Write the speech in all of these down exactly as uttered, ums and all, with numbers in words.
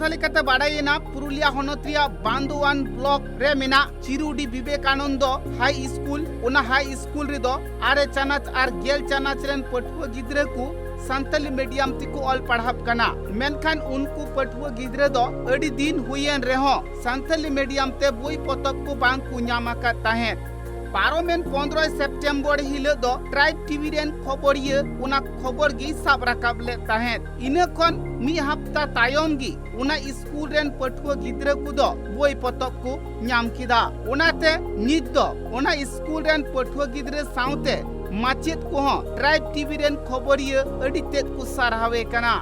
ᱠᱟᱛᱷᱟ ᱞᱮᱠᱟᱛᱮ ᱵᱟᱰᱟᱭᱮᱱᱟ, ᱯᱩᱨᱩᱞᱤᱭᱟ ᱦᱚᱱᱚᱛ ᱨᱮᱭᱟᱜ ᱵᱟᱱᱫᱳᱣᱟᱱ ᱵᱞᱚᱠ ᱨᱮ ᱢᱮᱱᱟᱜ ᱪᱤᱨᱩᱰᱤ ᱵᱤᱵᱮᱠᱟᱱᱚᱱᱫᱚ ᱦᱟᱭ ᱥᱠᱩᱞ, ᱚᱱᱟ ᱦᱟᱭ ᱥᱠᱩᱞ ᱨᱮᱫᱚ ᱟᱨᱮ ᱪᱟᱱᱟᱪ ᱟᱨ ᱜᱮᱞ ᱪᱟᱱᱟᱪ ᱨᱮᱱ ᱯᱟᱹᱴᱷᱩᱣᱟᱹ ᱜᱤᱫᱽᱨᱟᱹ ᱠᱚ ᱥᱟᱱᱛᱟᱞᱤ ᱢᱤᱰᱤᱭᱟᱢ ᱛᱮᱠᱚ ᱚᱞ ᱯᱟᱲᱦᱟᱜ ᱠᱟᱱᱟ᱾ ᱢᱮᱱᱠᱷᱟᱱ ᱩᱱᱠᱩ ᱯᱟᱹᱴᱷᱩᱣᱟᱹ ᱜᱤᱫᱽᱨᱟᱹ ᱫᱚ ᱟᱹᱰᱤ ᱫᱤᱱ ᱦᱩᱭᱮᱱ ᱨᱮᱦᱚᱸ ᱥᱟᱱᱛᱟᱞᱤ ᱢᱤᱰᱤᱭᱟᱢ ᱛᱮ ᱵᱳᱭ ᱯᱚᱛᱚᱵ ᱠᱚ ᱵᱟᱝ ᱠᱚ ᱧᱟᱢ ᱟᱠᱟᱫ ᱛᱟᱦᱮᱸᱫ᱾ ᱯᱟᱨᱚᱢᱮᱱ ᱯᱚᱱᱫᱽᱨᱚᱭ ᱥᱮᱯᱴᱮᱢᱵᱚᱨ ᱦᱤᱞᱚᱜ ᱫᱚ ᱴᱨᱟᱭᱤᱵᱽ ᱴᱤᱵᱷᱤ ᱨᱮᱱ ᱠᱷᱚᱵᱚᱨᱤᱭᱟᱹ ᱚᱱᱟ ᱠᱷᱚᱵᱚᱨ ᱜᱮᱭ ᱥᱟᱵ ᱨᱟᱠᱟᱵ ᱞᱮᱫ ᱛᱟᱦᱮᱸᱫ᱾ ᱤᱱᱟᱹ ᱠᱷᱚᱱ ᱢᱤᱫ ᱦᱟᱯᱛᱟ ᱛᱟᱭᱚᱢ ᱜᱮ ᱚᱱᱟ ᱥᱠᱩᱞ ᱨᱮᱱ ᱯᱟᱹᱴᱷᱩᱣᱟᱹ ᱜᱤᱫᱽᱨᱟᱹ ᱠᱚᱫᱚ ᱵᱳᱭ ᱯᱚᱛᱚᱵ ᱠᱚ ᱧᱟᱢ ᱠᱮᱫᱟ᱾ ᱚᱱᱟᱛᱮ ᱱᱤᱛ ᱫᱚ ᱚᱱᱟ ᱥᱠᱩᱞ ᱨᱮᱱ ᱯᱟᱹᱴᱷᱩᱣᱟᱹ ᱜᱤᱫᱽᱨᱟᱹ ᱥᱟᱶᱛᱮ ᱢᱟᱪᱮᱫ ᱠᱚᱦᱚᱸ ᱴᱨᱟᱭᱤᱵᱽ ᱴᱤᱵᱷᱤ ᱨᱮᱱ ᱠᱷᱚᱵᱚᱨᱤᱭᱟᱹ ᱟᱹᱰᱤ ᱛᱮᱫ ᱠᱚ ᱥᱟᱨᱦᱟᱣᱮ ᱠᱟᱱᱟ᱾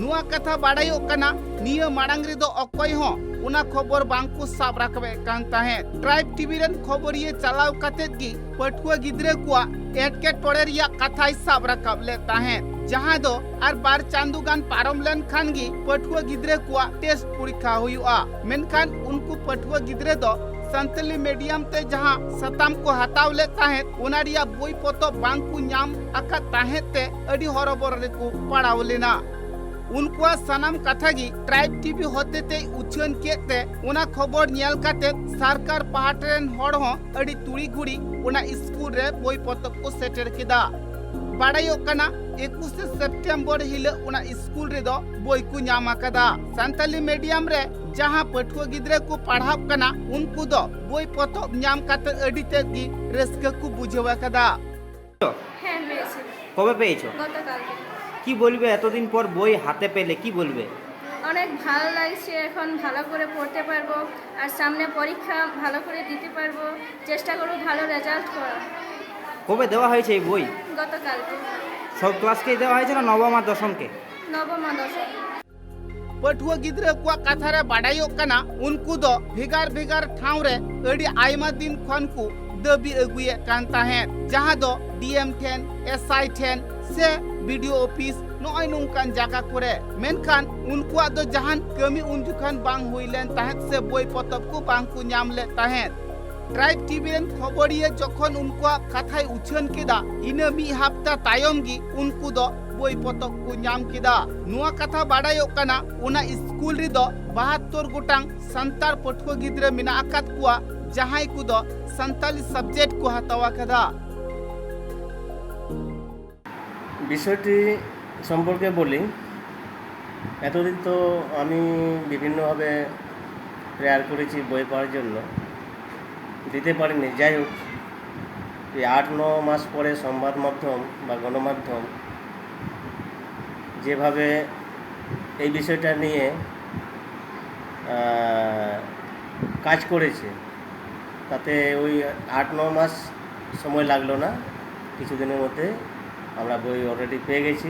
ᱱᱚᱣᱟ ᱠᱟᱛᱷᱟ ᱵᱟᱰᱟᱭᱚᱜ ᱠᱟᱱᱟ, ᱱᱤᱭᱟᱹ ᱢᱟᱲᱟᱝ ᱨᱮᱫᱚ ᱚᱠᱚᱭ ᱦᱚᱸ ᱚᱱᱟ ᱠᱷᱚᱵᱚᱨ ᱵᱟᱝ ᱠᱚ ᱥᱟᱵ ᱨᱟᱠᱟᱵᱮᱫ ᱠᱟᱱ ᱛᱟᱦᱮᱸᱫ᱾ ᱴᱨᱟᱭᱤᱵᱽ ᱴᱤᱵᱷᱤ ᱨᱮᱱ ᱠᱷᱚᱵᱚᱨᱤᱭᱟᱹ ᱪᱟᱞᱟᱣ ᱠᱟᱛᱮᱫ ᱜᱮ ᱯᱟᱹᱴᱷᱩᱣᱟᱹ ᱜᱤᱫᱽᱨᱟᱹ ᱠᱚᱣᱟᱜ ᱮᱴᱠᱮᱴᱚᱬᱮ ᱨᱮᱭᱟᱜ ᱠᱟᱛᱷᱟᱭ ᱥᱟᱵ ᱨᱟᱠᱟᱵ ᱞᱮᱫ ᱛᱟᱦᱮᱸᱫ, ᱡᱟᱦᱟᱸ ᱫᱚ ᱟᱨ ᱵᱟᱨ ᱪᱟᱸᱫᱳ ᱜᱟᱱ ᱯᱟᱨᱚᱢ ᱞᱮᱱᱠᱷᱟᱱ ᱜᱮ ᱯᱟᱹᱴᱷᱩᱣᱟᱹ ᱜᱤᱫᱽᱨᱟᱹ ᱠᱚᱣᱟᱜ ᱴᱮᱥᱴ ᱯᱚᱨᱤᱠᱠᱷᱟ ᱦᱩᱭᱩᱜᱼᱟ᱾ ᱢᱮᱱᱠᱷᱟᱱ ᱩᱱᱠᱩ ᱯᱟᱹᱴᱷᱩᱣᱟᱹ ᱜᱤᱫᱽᱨᱟᱹ ᱫᱚ ᱥᱟᱱᱛᱟᱞᱤ ᱢᱤᱰᱤᱭᱟᱢ ᱛᱮ ᱡᱟᱦᱟᱸ ᱥᱟᱛᱟᱢ ᱠᱚ ᱦᱟᱛᱟᱣ ᱞᱮᱫ ᱛᱟᱦᱮᱸᱫ, ᱚᱱᱟ ᱨᱮᱭᱟᱜ ᱵᱳᱭ ᱯᱚᱛᱚᱵ ᱵᱟᱝ ᱠᱚ ᱧᱟᱢ ᱟᱠᱟᱫ ᱛᱟᱦᱮᱸᱫ ᱛᱮ ᱟᱹᱰᱤ ᱦᱚᱨᱚᱵᱚᱨᱚ ᱨᱮᱠᱚ ᱯᱟᱲᱟᱣ ᱞᱮᱱᱟ᱾ ᱩᱱᱠᱩᱣᱟᱜ ᱥᱟᱱᱟᱢ ᱠᱟᱛᱷᱟ ᱜᱮ ᱴᱨᱟᱭᱤᱵᱽ ᱴᱤᱵᱷᱤ ᱦᱚᱛᱮᱛᱮᱭ ᱩᱪᱷᱟᱹᱱ ᱠᱮᱫ ᱛᱮ ᱚᱱᱟ ᱠᱷᱚᱵᱚᱨ ᱧᱮᱞ ᱠᱟᱛᱮ ᱥᱚᱨᱠᱟᱨ ᱯᱟᱦᱴᱟ ᱨᱮᱱ ᱦᱚᱲ ᱦᱚᱸ ᱟᱹᱰᱤ ᱛᱩᱲᱤ ᱜᱷᱩᱲᱤ ᱚᱱᱟ ᱥᱠᱩᱞ ᱨᱮ ᱵᱳᱭ ᱯᱚᱛᱚᱵ ᱠᱚ ᱥᱮᱴᱮᱨ ᱠᱮᱫᱟ᱾ ᱵᱟᱰᱟᱭᱚᱜ ᱠᱟᱱᱟ, ᱮᱠᱩᱥᱮ ᱥᱮᱯᱴᱮᱢᱵᱚᱨ ᱦᱤᱞᱚᱜ ᱚᱱᱟ ᱥᱠᱩᱞ ᱨᱮᱫᱚ ᱵᱳᱭ ᱠᱚ ᱧᱟᱢ ᱟᱠᱟᱫᱟ᱾ ᱥᱟᱱᱛᱟᱞᱤ ᱢᱤᱰᱤᱭᱟᱢ ᱨᱮ ᱡᱟᱦᱟᱸ ᱯᱟᱹᱴᱷᱩᱣᱟᱹ ᱜᱤᱫᱽᱨᱟᱹ ᱠᱚ ᱯᱟᱲᱦᱟᱜ ᱠᱟᱱᱟ, ᱩᱱᱠᱩ ᱫᱚ ᱵᱳᱭ ᱯᱚᱛᱚᱵ ᱧᱟᱢ ᱠᱟᱛᱮ ᱟᱹᱰᱤ ᱛᱮᱫ ᱜᱮ ᱨᱟᱹᱥᱠᱟᱹ ᱠᱚ ᱵᱩᱡᱷᱟᱹᱣ ᱟᱠᱟᱫᱟ᱾ হ্যাঁ, পেয়েছি। কবে পেয়েছো? গতকালকে। কি বলবে, এতদিন পর বই হাতে পেলে, কি বলবে? অনেক ভালো লাগছে, এখন ভালো করে পড়তে পারবো, আর সামনে পরীক্ষা ভালো করে দিতে পারবো, চেষ্টা করবো ভালো রেজাল্ট করার। কবে দেওয়া হয়েছে এই বই? গতকালকে। সব ক্লাসকেই দেওয়া হয়েছে না নবম আর দশমকে? নবম আর দশম। ᱯᱟᱹᱴᱷᱩᱣᱟᱹ ᱜᱤᱫᱽᱨᱟᱹ ᱠᱚᱣᱟᱜ ᱠᱟᱛᱷᱟ ᱨᱮ ᱵᱟᱰᱟᱭᱚᱜ ᱠᱟᱱᱟ, ᱩᱱᱠᱩ ᱫᱚ ᱵᱷᱮᱜᱟᱨ ᱵᱷᱮᱜᱟᱨ ᱴᱷᱟᱶ ᱨᱮ ᱟᱹᱰᱤ ᱟᱭᱢᱟ ᱫᱤᱱ ᱠᱷᱚᱱ ᱠᱚ ᱫᱟᱹᱵᱤ ᱟᱹᱜᱩᱭᱮᱫ ᱠᱟᱱ ᱛᱟᱦᱮᱸᱫ, ᱡᱟᱦᱟᱸ ᱫᱚ ᱰᱤ ᱮᱢ ᱴᱷᱮᱱ, ᱮᱥ ᱟᱭ ᱴᱷᱮᱱ ᱥᱮ ᱵᱤ ᱰᱤ ᱳ ᱚᱯᱷᱤᱥ, ᱱᱚᱜᱼᱚᱭ ᱱᱚᱝᱠᱟᱱ ᱡᱟᱭᱜᱟ ᱠᱚᱨᱮ᱾ ᱢᱮᱱᱠᱷᱟᱱ ᱩᱱᱠᱩᱣᱟᱜ ᱫᱚ ᱡᱟᱦᱟᱱ ᱠᱟᱹᱢᱤ ᱩᱱ ᱡᱚᱠᱷᱚᱱ ᱵᱟᱝ ᱦᱩᱭ ᱞᱮᱱ ᱛᱟᱦᱮᱸᱫ ᱥᱮ ᱵᱳᱭ ᱯᱚᱛᱚᱵ ᱠᱚ ᱵᱟᱝ ᱠᱚ ᱧᱟᱢ ᱞᱮᱫ ᱛᱟᱦᱮᱸᱫ᱾ ᱴᱨᱟᱭᱤᱵᱽ ᱴᱤᱵᱷᱤ ᱨᱮᱱ ᱠᱷᱚᱵᱚᱨᱤᱭᱟᱹ ᱡᱚᱠᱷᱚᱱ ᱩᱱᱠᱩᱣᱟᱜ ᱠᱟᱛᱷᱟᱭ ᱩᱪᱷᱟᱹᱱ ᱠᱮᱫᱟ, ᱤᱱᱟᱹ ᱢᱤᱫ ᱦᱟᱯᱛᱟ ᱛᱟᱭᱚᱢ ᱜᱮ ᱩᱱᱠᱩ ᱫᱚ ᱵᱳᱭ ᱯᱚᱛᱚᱵ ᱠᱚ ᱧᱟᱢ ᱠᱮᱫᱟ᱾ ᱱᱚᱣᱟ ᱠᱟᱛᱷᱟ ᱵᱟᱰᱟᱭᱚᱜ ᱠᱟᱱᱟ, ᱚᱱᱟ ᱥᱠᱩᱞ ᱨᱮᱫᱚ ᱵᱟᱦᱟᱛᱛᱳᱨ ᱜᱚᱴᱟᱝ ᱥᱟᱱᱛᱟᱲ ᱯᱟᱹᱴᱷᱩᱣᱟᱹ ᱜᱤᱫᱽᱨᱟᱹ ᱢᱮᱱᱟᱜ ᱟᱠᱟᱫ ᱠᱚᱣᱟ, ᱡᱟᱦᱟᱸᱭ ᱠᱚᱫᱚ ᱥᱟᱱᱛᱟᱞᱤ ᱥᱟᱵᱡᱮᱠᱴ ᱠᱚ ᱦᱟᱛᱟᱣ ᱟᱠᱟᱫᱟ᱾ বিষয়টি সম্পর্কে বলি। এতদিন তো আমি বিভিন্নভাবে প্রেয়ার করেছি বই পাওয়ার জন্য, দিতে পারিনি। যাই হোক, এই আট ন মাস পরে সংবাদ মাধ্যম বা গণমাধ্যম যেভাবে এই বিষয়টা নিয়ে আহ, কাজ করেছে, তাতে ওই আট ন মাস সময় লাগলো না, কিছুদিনের মধ্যে আমরা বই অলরেডি পেয়ে গেছি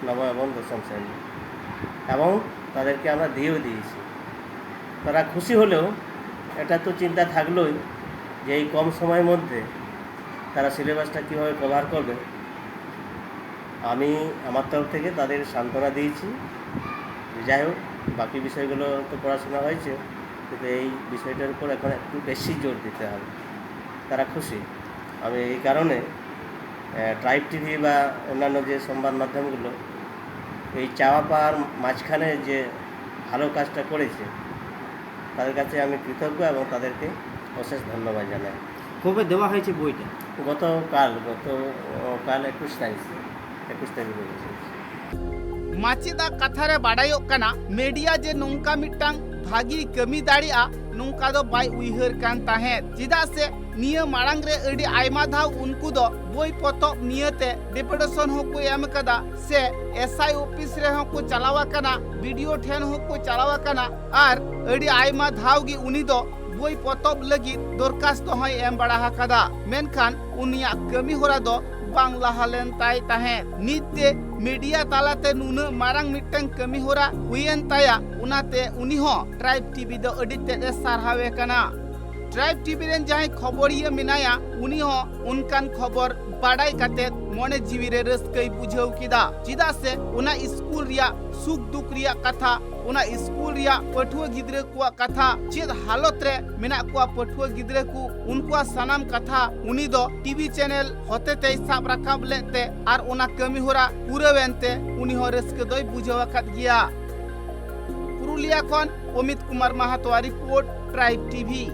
নবম এবং দশম শ্রেণী, এবং তাদেরকে আমরা দিয়েও দিয়েছি। তারা খুশি হলেও একটা তো চিন্তা থাকলোই যে এই কম সময়ের মধ্যে তারা সিলেবাসটা কীভাবে কভার করবে। আমি আমার তরফ থেকে তাদের সান্ত্বনা দিয়েছি। যাই হোক, বাকি বিষয়গুলো তো পড়াশোনা হয়েছে, কিন্তু এই বিষয়টার উপর এখন একটু বেশি জোর দিতে হবে। তারা খুশি। আমি এই কারণে ট্রাইব টিভি বা অন্যান্য যে সংবাদ মাধ্যমগুলো এই চাওয়া পাওয়ার মাঝখানে যে ভালো কাজটা করেছে, তাদের কাছে আমি কৃতজ্ঞ এবং তাদেরকে অশেষ ধন্যবাদ জানাই। কবে দেওয়া হয়েছে বইটা? গতকাল, গত কাল একুশ তারিখ, একুশ তারিখ হয়েছে। ᱢᱟᱪᱮᱫᱟᱜ ᱠᱟᱛᱷᱟ ᱨᱮ ᱵᱟᱰᱟᱭᱚᱜ ᱠᱟᱱᱟ, ᱢᱤᱰᱤᱭᱟ ᱡᱮ ᱱᱚᱝᱠᱟ ᱢᱤᱫᱴᱟᱝ ᱵᱷᱟᱹᱜᱤ ᱠᱟᱹᱢᱤ ᱫᱟᱲᱮᱭᱟᱜᱼᱟ, ᱱᱚᱝᱠᱟ ᱫᱚ ᱵᱟᱭ ᱩᱭᱦᱟᱹᱨ ᱠᱟᱱ ᱛᱟᱦᱮᱸᱫ᱾ ᱪᱮᱫᱟᱜ ᱥᱮ ᱱᱤᱭᱟᱹ ᱢᱟᱲᱟᱝ ᱨᱮ ᱟᱹᱰᱤ ᱟᱭᱢᱟ ᱫᱷᱟᱣ ᱩᱱᱠᱩ ᱫᱚ ᱵᱳᱭ ᱯᱚᱛᱚᱵ ᱱᱤᱭᱟᱹᱛᱮ ᱰᱮᱯᱩᱴᱮᱥᱚᱱ ᱦᱚᱸᱠᱚ ᱮᱢ ᱟᱠᱟᱫᱟ, ᱥᱮ ᱮᱥ ᱟᱭ ᱚᱯᱷᱤᱥ ᱨᱮᱦᱚᱸ ᱠᱚ ᱪᱟᱞᱟᱣ ᱟᱠᱟᱱᱟ, ᱵᱤ ᱰᱤ ᱳ ᱴᱷᱮᱱ ᱦᱚᱸᱠᱚ ᱪᱟᱞᱟᱣ ᱟᱠᱟᱱᱟ, ᱟᱨ ᱟᱹᱰᱤ ᱟᱭᱢᱟ ᱫᱷᱟᱣ ᱜᱮ ᱩᱱᱤ ᱫᱚ ᱵᱳᱭ ᱯᱚᱛᱚᱵ ᱞᱟᱹᱜᱤᱫ ᱫᱚᱨᱠᱷᱟᱥᱛᱚ ᱦᱚᱸᱭ ᱮᱢ ᱵᱟᱲᱟ ᱟᱠᱟᱫᱟ᱾ ᱢᱮᱱᱠᱷᱟᱱ ᱩᱱᱤᱭᱟᱜ ᱠᱟᱹᱢᱤ ᱦᱚᱨᱟ ᱫᱚ ᱵᱟᱝ ᱞᱟᱦᱟ ᱞᱮᱱ ᱛᱟᱭ ᱛᱟᱦᱮᱸᱫ᱾ ᱱᱤᱛ ᱛᱮ ᱢᱤᱰᱤᱭᱟ ᱛᱟᱞᱟᱛᱮ ᱱᱩᱱᱟᱹᱜ ᱢᱟᱨᱟᱝ ᱢᱤᱫᱴᱟᱝ ᱠᱟᱹᱢᱤ ᱦᱚᱨᱟ ᱦᱩᱭᱮᱱ ᱛᱟᱭᱟ, ᱚᱱᱟᱛᱮ ᱩᱱᱤ ᱦᱚᱸ ᱴᱨᱟᱭᱤᱵᱽ ᱴᱤᱵᱷᱤ ᱫᱚ ᱟᱹᱰᱤ ᱛᱮᱫ ᱮ ᱥᱟᱨᱦᱟᱣᱮ ᱠᱟᱱᱟ᱾ ᱴᱨᱟᱭᱤᱵᱽ ᱴᱤᱵᱷᱤ ᱨᱮᱱ ᱡᱟᱦᱟᱸᱭ ᱠᱷᱚᱵᱚᱨᱤᱭᱟᱹ ᱢᱮᱱᱟᱭᱟ, ᱩᱱᱤ ᱦᱚᱸ ᱚᱱᱠᱟᱱ ᱠᱷᱚᱵᱚᱨ ᱵᱟᱰᱟᱭ ᱠᱟᱛᱮᱫ ᱢᱚᱱᱮ ᱡᱤᱣᱤ ᱨᱮ ᱨᱟᱹᱥᱠᱟᱹᱭ ᱵᱩᱡᱷᱟᱹᱣ ᱠᱮᱫᱟ, ᱪᱮᱫᱟᱜ ᱥᱮ ᱚᱱᱟ ᱥᱠᱩᱞ ᱨᱮᱭᱟᱜ ᱥᱩᱠ ᱫᱩᱠ ᱨᱮᱭᱟᱜ ᱠᱟᱛᱷᱟ ᱚᱱᱟ ᱥᱠᱩᱞ ᱨᱮᱭᱟᱜ ᱯᱟᱹᱴᱷᱩᱣᱟᱹ ᱜᱤᱫᱽᱨᱟᱹ ᱠᱚᱣᱟᱜ ᱠᱟᱛᱷᱟ, ᱪᱮᱫ ᱦᱟᱞᱚᱛ ᱨᱮ ᱢᱮᱱᱟᱜ ᱠᱚᱣᱟ ᱯᱟᱹᱴᱷᱩᱣᱟᱹ ᱜᱤᱫᱽᱨᱟᱹ ᱠᱚ, ᱩᱱᱠᱩᱣᱟᱜ ᱥᱟᱱᱟᱢ ᱠᱟᱛᱷᱟ ᱩᱱᱤ ᱫᱚ ᱴᱤᱵᱷᱤ ᱪᱮᱱᱮᱞ ᱦᱚᱛᱮ ᱛᱮᱭ ᱥᱟᱵ ᱨᱟᱠᱟᱵ ᱞᱮᱫ ᱛᱮ ᱟᱨ ᱚᱱᱟ ᱠᱟᱹᱢᱤ ᱦᱚᱨᱟ ᱯᱩᱨᱟᱹᱣ ᱮᱱ ᱛᱮ ᱩᱱᱤ ᱦᱚᱸ ᱨᱟᱹᱥᱠᱟᱹ ᱫᱚᱭ ᱵᱩᱡᱷᱟᱹᱣ ᱟᱠᱟᱫ ᱜᱮᱭᱟ᱾ ᱯᱩᱨᱩᱞᱤᱭᱟ ᱠᱷᱚᱱ ᱚᱢᱤᱛ ᱠᱩᱢᱟᱨ ᱢᱟᱦᱟᱛᱚᱣᱟᱜ ᱨᱤᱯᱳᱨᱴ, ᱴᱨᱟᱭᱤᱵᱽ ᱴᱤᱵᱷᱤ᱾